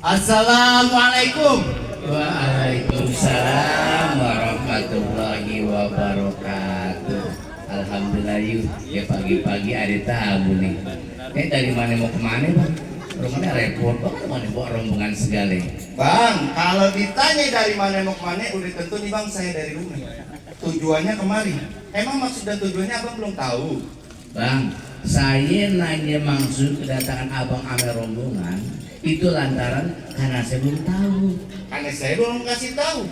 Assalamualaikum. Waalaikumsalam warahmatullahi wabarakatuh. Alhamdulillah yuk, ya pagi-pagi ada tamu nih. Dari mana mau kemana bang? Rumahnya repot bang, mana bawa rombongan segala. Bang, kalau ditanya dari mana mau kemana, udah tentu nih bang saya dari rumah. Tujuannya kemari. Emang maksud dan tujuannya abang belum tahu? Bang, saya nanya maksud kedatangan abang ame rombongan itu lantaran karena saya belum tahu. Karena saya belum kasih tahu.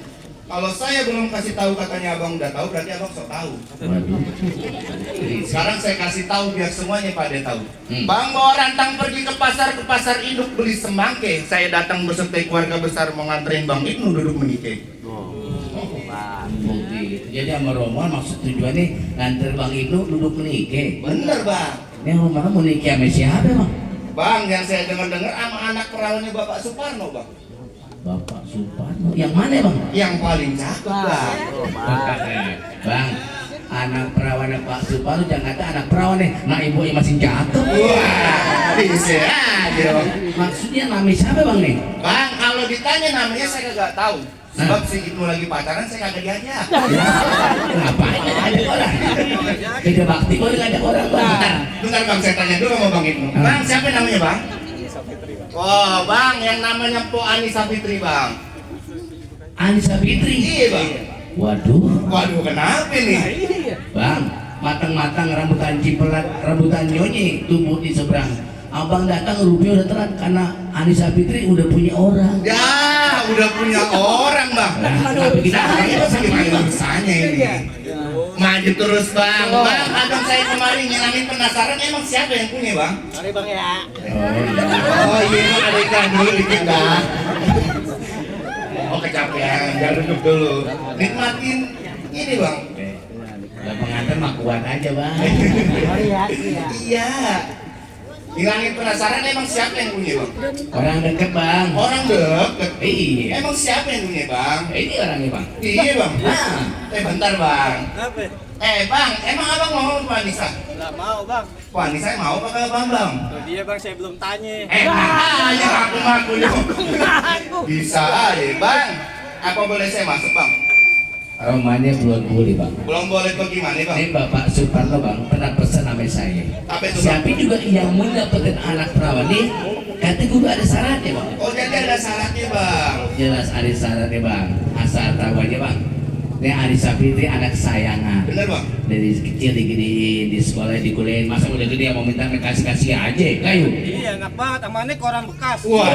Kalau saya belum kasih tahu katanya abang udah tahu, berarti abang sok tahu. Waduh. Sekarang saya kasih tahu biar semuanya pada tahu. Bang bawa rantang pergi ke pasar induk beli semangke. Saya datang beserta keluarga besar mau nganterin Bang Ibnu duduk menikah. Begitu. Jadi sama rombongan maksud tujuannya nganter Bang Ibnu duduk menikah. Bener bang. Ini rombongan mau nikah sama siapa bang? Bang yang saya dengar sama anak perawannya Bapak Suparno bang. Bapak Suparno. Yang mana bang? Yang paling cakep bang. Bang, anak perawannya Pak Suparno jangan kata anak perawannya. Nah ibu yang masih cakep. Wah, bisa aja. Maksudnya namanya siapa bang nih? Bang kalau ditanya namanya saya kagak tahu. Sebab si Ibnu lagi pacaran saya kagak diajak. Ngapain ada orang? Beda bakti kok ngajak orang bang. Bentar bang saya tanya dulu sama Bang Ibnu. Bang siapa namanya bang? Oh bang yang namanya Po Anissa Fitri bang. Anissa Fitri. Iya bang. Waduh Kenapa nih? bang, matang-matang rambutan cipelat, rambutan nyonyi tumbuh di seberang. Abang datang rupiah udah telat karena Anissa Fitri udah punya orang. Ya udah punya orang bang. Tapi kita Gimana urusannya ini? Maju terus bang. Bang abang saya kemarin ngilangin penasaran emang siapa yang punya bang? Mari bang ya. Oh iya ada iklan dulu dikit bang. Oh kecapean, jangan duduk dulu. Nikmatin ini bang. Lah pengantin mah kuat aja bang. Mari ya. Iya. Ngilangin penasaran emang siapa yang punya bang? Orang deket bang. Orang deket. Iya. Emang siapa yang punya bang? Ini orangnya bang. Iya bang. Nah, Bentar bang. Apa? Bang, emang abang mau sama Anissa? Nggak mau bang. Wah, Anissa mau apa kagak bang? Tuh dia bang saya belum tanya. Aja ngaku-ngaku yuk. Bisa aja bang. Apa boleh saya masuk bang? romannya belum boleh bang. Belum boleh kok gimana bang? Ini Bapak Suparno bang pernah pesan sama saya. Apa itu bang? Siapa juga yang mau dapetin anak perawan nih, kata kudu ada syaratnya bang. Oh jadi ada syaratnya bang. Jelas ada syaratnya bang. Asal tahu aja bang. Ini Anissa Fitri anak kesayangan. Bener bang? Dari kecil diginiin, di sekolah dikuliahin, masa udah gede mau minta kasih aja, kayu. Iya enak banget. Amannya koran bekas. Wah.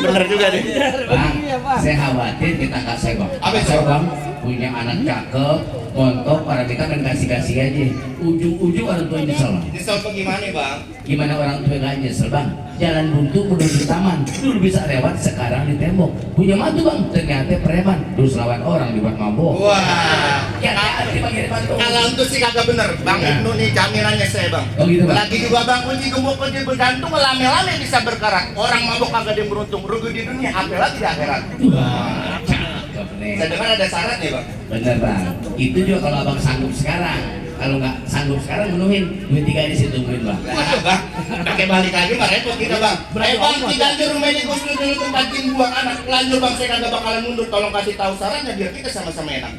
Bener juga deh. Bang, saya khawatir kita nggak saya bang. Apa itu? Saya bang punya anak cakep, montok, orang kita kan kasih aja. Ujung-ujung orang tua nyesel. Nyesel apa gimana bang? Gimana orang tua nggak nyesel bang? Jalan buntu menuju taman, dulu bisa lewat, sekarang di tembok. Punya mantu bang, ternyata preman, terus lawan orang dibuat mabok. Wah. Ya, dipanggil mantu. Kalau untuk sih kagak bener. Bang Ibnu nih jaminannya saya bang. Oh gitu bang. Lagi juga bang kunci gembok kunci bergantung lame-lame bisa berkarat. Orang mabok kagak ada yang beruntung. Rugi di dunia, apalagi di akhirat. Wah, cakep nih. Saya dengar ada syaratnya bang. Bener bang. Itu juga kalau abang sanggup sekarang. Kalau nggak sanggup sekarang menuhin duit 3 di situ tungguin bang. Waduh bang, pakai balik lagi mah repot kita bang. Bang, diganti rumahnya Gus Dur dulu tempatin buang anak. Lanjut bang, saya kagak bakalan mundur. Tolong kasih tahu sarannya biar kita sama-sama enak.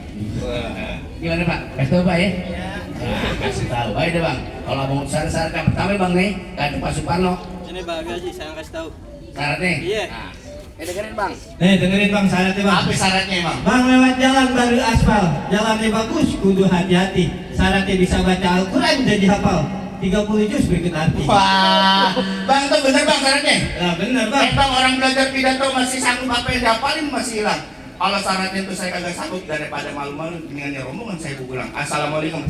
Gimana pak? Kasih tahu pak ya? Nah, kasih tahu. Baik deh bang. Kalau abang syarat yang pertama bang nih, kata Pak Suparno. Ini bagus sih saya kasih tahu. Syaratnya? Iya. Nah, dengerin bang. Dengerin bang syaratnya bang. Apa syaratnya emang? Bang lewat jalan baru aspal, jalannya bagus, kudu hati-hati. Syaratnya bisa baca Al-Quran jadi hafal. 30 juz berikut arti. Wah, bang itu bener bang syaratnya? Nah bener bang. Bang orang belajar pidato masih sanggup apa yang dihafalin masih hilang. Kalau syaratnya itu saya kagak sanggup daripada malu-malu dengan rombongan saya pulang. Assalamualaikum.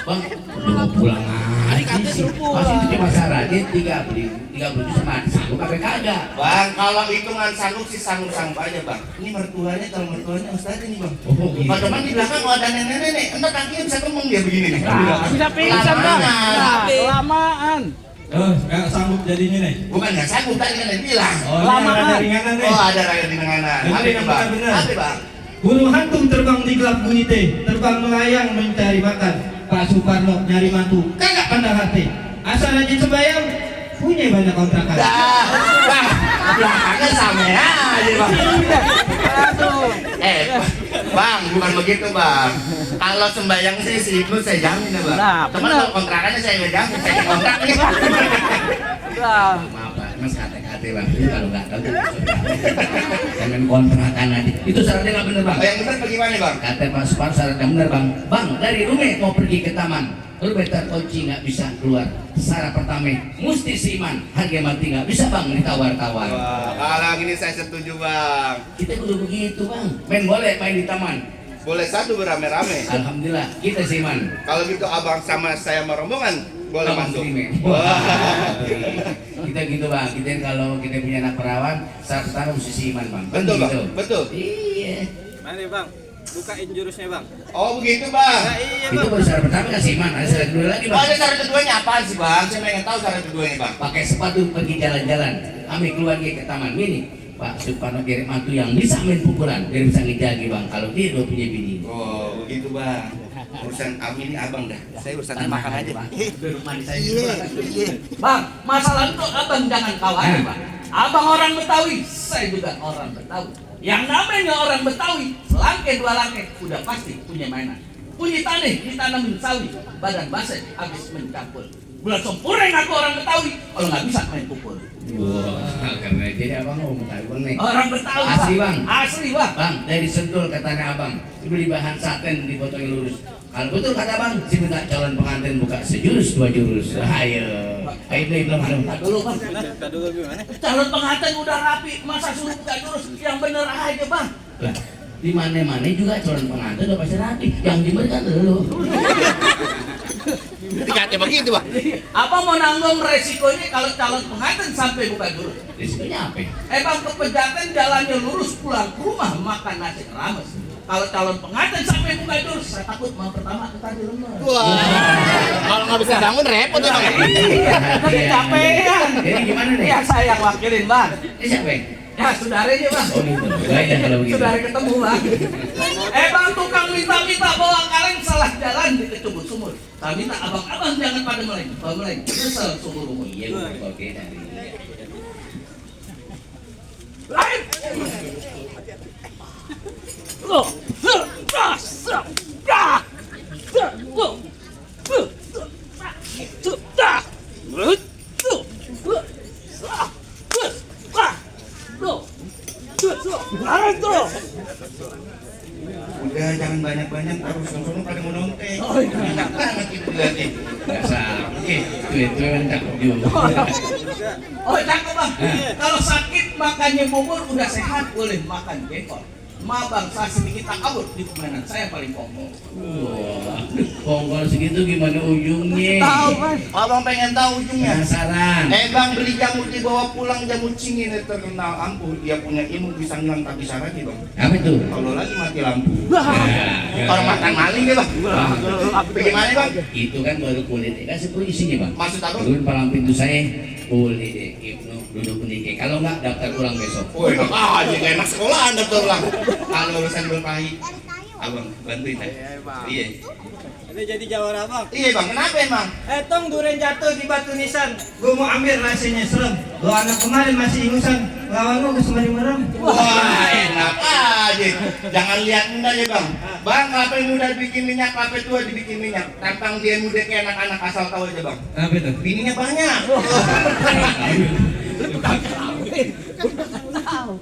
Bang, udah mau pulang aja sih. Masih itu cuma syaratnya 30 juz sama sanggup apa kagak? Bang, kalau hitungan sanggup sih sanggup-sanggup aja bang. Ini mertuanya, kalau mertuanya Ustaz ini bang. Oh gitu. Kalau teman di belakang kalau ada nenek-nenek, entar kakinya bisa kemeng dia begini nih. Bisa pingsan bang. Kelamaan. Nggak sanggup jadinya nih. Bukan nggak sanggup tadi kan dia bilang. Oh ini ada ringanan nih. Oh ada rakyat di nenganan. Apa Dengerin itu yang bang? benar-benar. Apa bang? Burung hantu terbang di gelap bunyi teh, terbang melayang mencari makan. Pak Suparno nyari mantu, kagak pandang hati. Asal rajin sembahyang, punya banyak kontrakan. Bang, belakangnya sama aja bang. Bang, bukan begitu bang. Kalau sembahyang sih si Ibnu saya jamin ya bang. Nah, Cuman benar. kalau kontrakannya saya nggak jamin, saya kontrak nih. Maaf Pak, mas kate-kate Bang. Itu kalau nggak tahu jangan kontrakan aja. Itu syaratnya nggak bener Bang. Yang benar bagaimana bang? Kata Pak Supar syaratnya bener Bang. Bang, dari rumah mau pergi ke taman, lu better kunci nggak bisa keluar. Syarat pertama, mesti seiman. Harga mati nggak bisa Bang ditawar-tawar. Wah, kalau gini saya setuju bang. Kita kudu begitu Bang. Main boleh main di taman. Boleh satu berame-rame. Alhamdulillah kita seiman. Kalau gitu abang sama saya sama rombongan boleh Abang masuk. terima. Wah. Kita gitu Bang. Kita kalau kita punya anak perawan, syarat pertama mesti seiman Bang. Kan Betul bang, gitu. betul. Iya. Mana bang? Bukain jurusnya bang. Oh begitu bang. Nah, iya Itu bang. baru syarat pertama kan seiman. Ada syarat kedua lagi Oh, Bang. ada syarat keduanya apaan sih bang? Saya pengen tahu syarat keduanya bang. Pakai sepatu pergi jalan-jalan, kami keluarga ke taman mini. Pak Suparno kirim mantu yang bisa main pukulan, biar bisa ngejagi Bang. Kalau dia udah punya bini. Oh begitu bang. Urusan ini abang dah. Saya urusan makan aja bang. Rumah di saya. Bang, masalah itu abang jangan khawatir, Bang. Abang orang Betawi, saya juga orang Betawi. Yang namanya orang Betawi, selangke dua langke, udah pasti punya mainan. Punya tanah, ditanamin sawi, badan basah, habis mencampur. Bulan sempurna aku orang Betawi, kalau nggak bisa main pukul. Wah, karena jadi abang mau tahu Bang nih. Orang Betawi, Asli Bang. Asli, Bang. Bang, dari Sentul katanya abang, beli bahan saten dipotongin lurus. Kalau betul kata bang, si minta calon pengantin buka sejurus dua jurus. Ayo beli belum ada. Nah, dulu, Bang. Kita dulu gimana? Calon pengantin udah rapi, masa suruh buka jurus? Yang bener aja, Bang. Lah, di mana-mana juga calon pengantin udah pasti rapi. Yang diberikan dulu. Dikatanya begitu bang. Apa mau nanggung resikonya kalau calon pengantin sampai buka jurus? Risikonya apa? Bang, kepejaten jalannya lurus, pulang ke rumah makan nasi rames. Kalau calon pengantin sampai buka jurus, saya takut mau pertama kita di rumah. Wah. Kalau nggak bisa bangun repot ya bang. Kecapean. Jadi gimana nih? Ya saya yang wakilin, Bang. Ini siapa? Ya saudaranya, Bang. Oh gitu. Baik ya kalau begitu. Saudara ketemu, Bang. Bang, tukang minta-minta bawa kaleng salah jalan di kecubur sumur. Saya minta abang-abang jangan pada meleng. Kalau meleng, nyesel sumur umur. Iya, oke dari. Lain. Loh. Udah jangan banyak-banyak terus langsung pada mau nonton. Oh iya. Enak banget itu lihatnya. Biasa. Oke, itu yang cakep juga. Oh, cakep, Bang. Kalau sakit makannya bubur udah sehat, boleh makan jengkol. Bang, saya sedikit takabur di permainan saya paling pokok. Wah, kongkol segitu gimana ujungnya? Bang. Abang pengen tahu ujungnya. Penasaran. Bang beli jamur dibawa pulang, jamur cingin yang terkenal ampuh. Dia punya ilmu bisa ngilang tak bisa lagi bang. Apa itu? Kalau lagi mati lampu. Ya, Orang makan maling deh bang. Bagaimana bang? itu kan baru kulit, kasih polisinya bang. Maksud apa? Turun palang pintu saya, kulit Ibnu duduk menikah. Kalau nggak daftar pulang besok. Woi enak aja kayak anak sekolah anda pulang. Kalau urusan berkelahi, abang bantuin saya. Iya. Ini jadi jawara bang. Iya bang, kenapa emang? Tong duren jatuh di batu nisan. Gue mau ambil nasinya serem. Lo anak kemarin masih ingusan. Lawan lo kesempatan merem. Wah enak aja. Jangan lihat muda ya bang. Bang, kelapa yang muda dibikin minyak, kelapa tua dibikin minyak. Tampang dia muda kayak anak-anak asal tahu aja bang. Apa itu? Bininya banyak.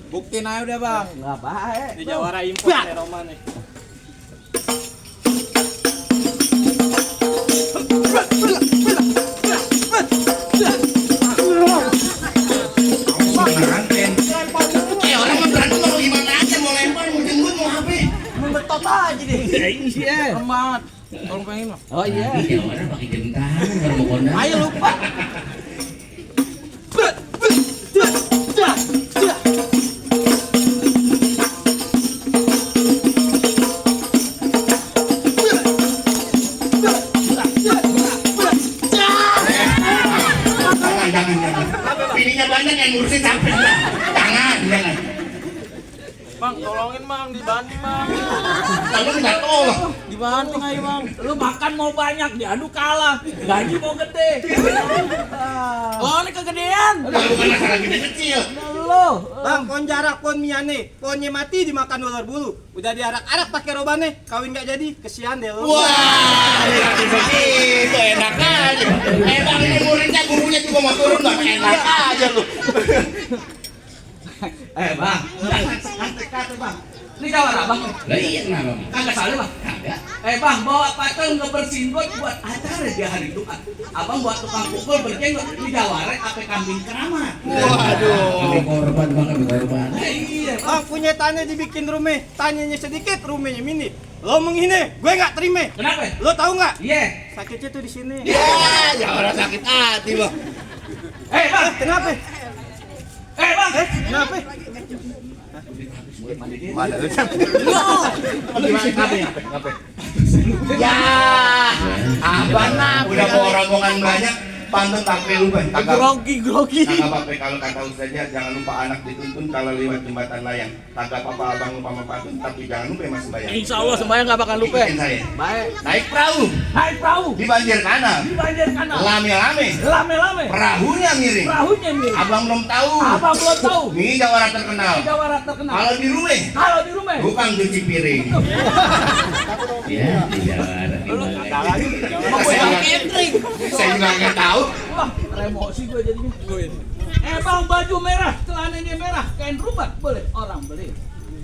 Buktiin aja udah bang. Nggak baik. Di jawara impor nih Roman nih. Orang mau berantem mau gimana aja, mau lempar, mau jenggut, mau apa? Betot aja deh. Iya. Remat. Tolong pengen mah. Oh iya. Ini jawabannya pakai jam tangan kalau mau kondangan. Ayo lupa. Jangan. Bininya banyak yang ngurusin sampai. Jangan. Bang, tolongin bang, dibanting bang. Kamu nggak tolong. Dibanting ayo bang. Lu makan mau banyak, diadu kalah. Gaji mau gede. Oh ini kegedean. Kamu bukan masalah gede kecil. Lu. Bang, pon jarak pon miane, ponnya mati dimakan ular bulu. Udah diarak-arak pakai robane, kawin nggak jadi, kesian deh lu. Wah, ini begitu enak aja. Enak ini muridnya gurunya juga mau turun nggak enak aja lu. Bang, jangan sekate-kate bang. Ini jawara bang. Lah iya kenapa? Kagak salah bang. Kagak. Bang, bawa patung ngebersihin got buat acara di hari Jumat. Abang buat tukang pukul berjenggot di jawara apa kambing keramat. Kami korban bang, kami korban. Iya, Bang, punya tanah dibikin rumah, tanyanya sedikit, rumahnya mini. Lo menghina, gue nggak terima. Kenapa? Lo tahu nggak? Iya. Sakitnya tuh di sini. Ya orang sakit hati bang. Bang. Kenapa? Bang. Kenapa? Mana lu? Ya, abang udah bawa rombongan banyak, pantun tak perlu bang. Grogi. Kagak apa-apa kalau kata ustaznya jangan lupa anak dituntun kalau lewat jembatan layang. Kagak apa-apa abang lupa sama pantun, tapi jangan lupa mas sembahyang. Insya Allah sembahyang nggak bakal lupa. Ikutin saya. Baik. Naik perahu Naik perahu. di banjir kanan, Di banjir kanan. lame-lame, Lame-lame. perahunya miring. Perahunya miring. Abang belum tahu. Abang belum tahu. Ini jawara terkenal. Jawara terkenal. Kalau di rumah, Kalau di rumah. bukan cuci piring. Ya, di Jawara di mana? Mau Saya bang nggak- catering. Saya juga nggak tahu. Wah, emosi gue jadinya. Bang, baju merah, celananya merah, kain rubat, boleh orang beli.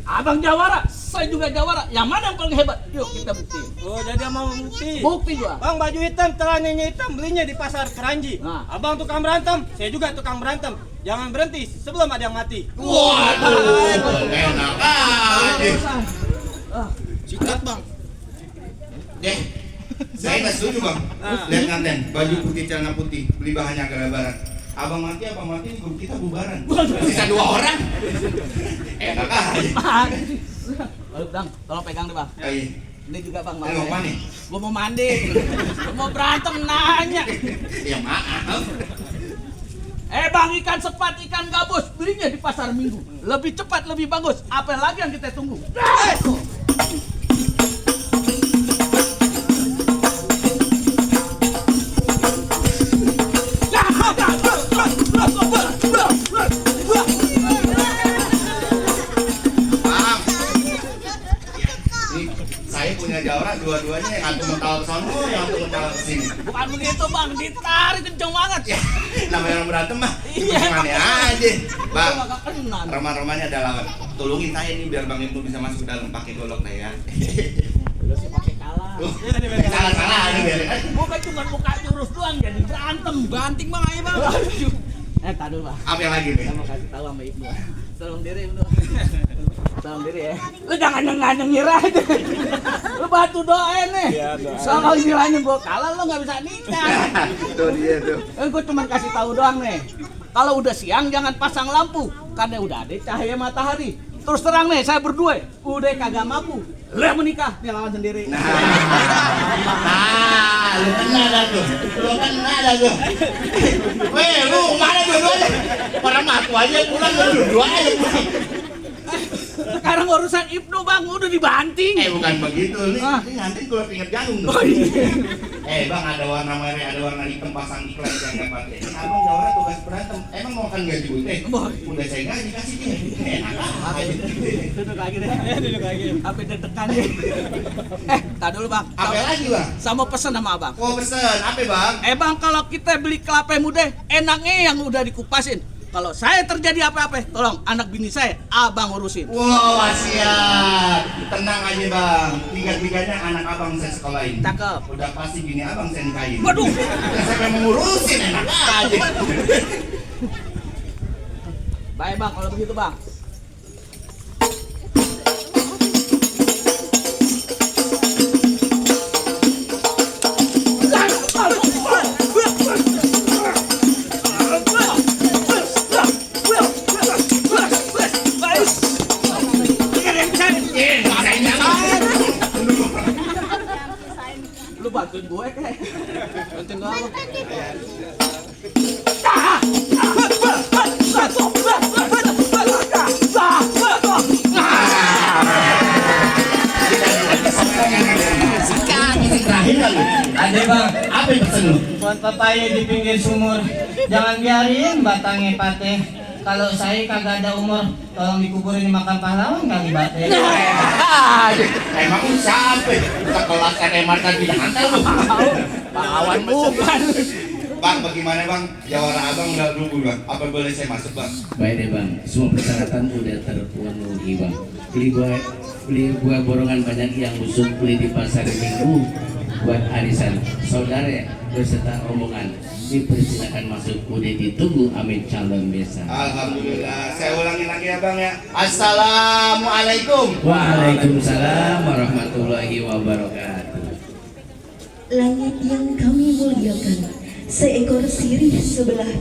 Abang jawara, saya juga jawara. Yang mana yang paling hebat? Yuk kita buktiin. Oh, jadi mau bukti. Bukti gua. Bang, baju hitam, celananya hitam, belinya di pasar Keranji. Nah. Abang tukang berantem, saya juga tukang berantem. Jangan berhenti sebelum ada yang mati. Waduh, enak aja. Sikat bang. Deh, saya nggak setuju bang. Lihat nganten, baju putih, celana putih, beli bahannya agak lebaran. Abang mati apa mati grup kita bubaran. Sisa 2 orang. Enak aja. Bang, tolong pegang deh bang. Ayo, Ini juga bang. ini mau mana? Gua mau mandi. Gua mau berantem nanya. Ya maaf. Bang, ikan sepat, ikan gabus, belinya di pasar Minggu. Lebih cepat, lebih bagus. Apa lagi yang kita tunggu? Bang. Ini saya punya jawara dua-duanya yang satu mental ke sono, yang satu mental ke sini. Bukan begitu bang, ditarik kenceng banget. Ya, namanya orang berantem mah. Iya. Gimana aja. Bang, Gua kagak kenal. roman-romannya ada lawan. Tolongin saya nih biar Bang Ibnu bisa masuk ke dalam pakai golok nah ya. Lu sih pakai kalah. Salah-salah aja biar. Bukan cuma buka jurus doang jadi berantem. Banting bang ayo bang. Tadi dulu bang. Apa yang lagi nih? Saya mau kasih tahu sama Ibnu. Tolong diri Ibnu. Tolong diri ya. Lu jangan nyengir aja. Lu bantu doain nih. Iya, doain. Soal istilahnya gua kalah lu nggak bisa nikah. Itu dia tuh. Gua cuma kasih tahu doang nih. Kalau udah siang jangan pasang lampu karena udah ada cahaya matahari. Terus terang nih, saya berdua udah kagak mampu. Lu yang menikah, dia lawan sendiri. Nah, lu kena dah tuh. Lu kena dah tuh. Weh, lu mana dua-duanya? Orang matu aja pulang, lu dua aja pulang. Sekarang urusan Ibnu bang, udah dibanting. Bukan begitu. Nih, Ah. ini nanti keluar pinggir jagung tuh. Oh, iya. Bang, ada warna merah, ada warna hitam, pasang iklan saya nggak pakai. Ini abang jawara tugas berantem. Emang mau kan gaji gue? Udah saya gaji kasih dia. Enak aja. Duduk lagi deh. Duduk lagi. Sampai deg-degan deh. Tadi dulu bang. Apa lagi bang? Sama pesen sama abang. Mau pesen apa bang? Bang, kalau kita beli kelapa muda, enaknya yang udah dikupasin. Kalau saya terjadi apa-apa, tolong anak bini saya, abang urusin. Wah, siap. Tenang aja bang. Tiga-tiganya anak abang saya sekolahin. Cakep. Udah pasti bini abang saya nikahin. Waduh. Saya mau ngurusin enak aja. Baik bang, kalau begitu bang. Lu bantuin gue kayak. Bantuin gue apa? Sikat, ini terakhir kali. Ada bang, Apa yang pesen lu? pohon papaya di pinggir sumur. Jangan biarin batangnya patah. Kalau saya kagak ada umur, tolong dikuburin di makam pahlawan kali bate. Emang lu siapa? Kita kelas RMR kan tidak antar lu. Pahlawan bukan. Bang, bagaimana bang? Jawara abang udah dulu bang. Apa boleh saya masuk bang? Baik deh bang, semua persyaratan udah terpenuhi bang. Beli buah borongan banyak yang busuk, beli di pasar minggu buat arisan saudara beserta rombongan. Dipersilakan masuk, udah ditunggu amin calon besan. Alhamdulillah. Saya ulangi lagi ya bang ya. Assalamualaikum. Waalaikumsalam warahmatullahi wabarakatuh. Langit yang kami muliakan, seekor sirih sebelah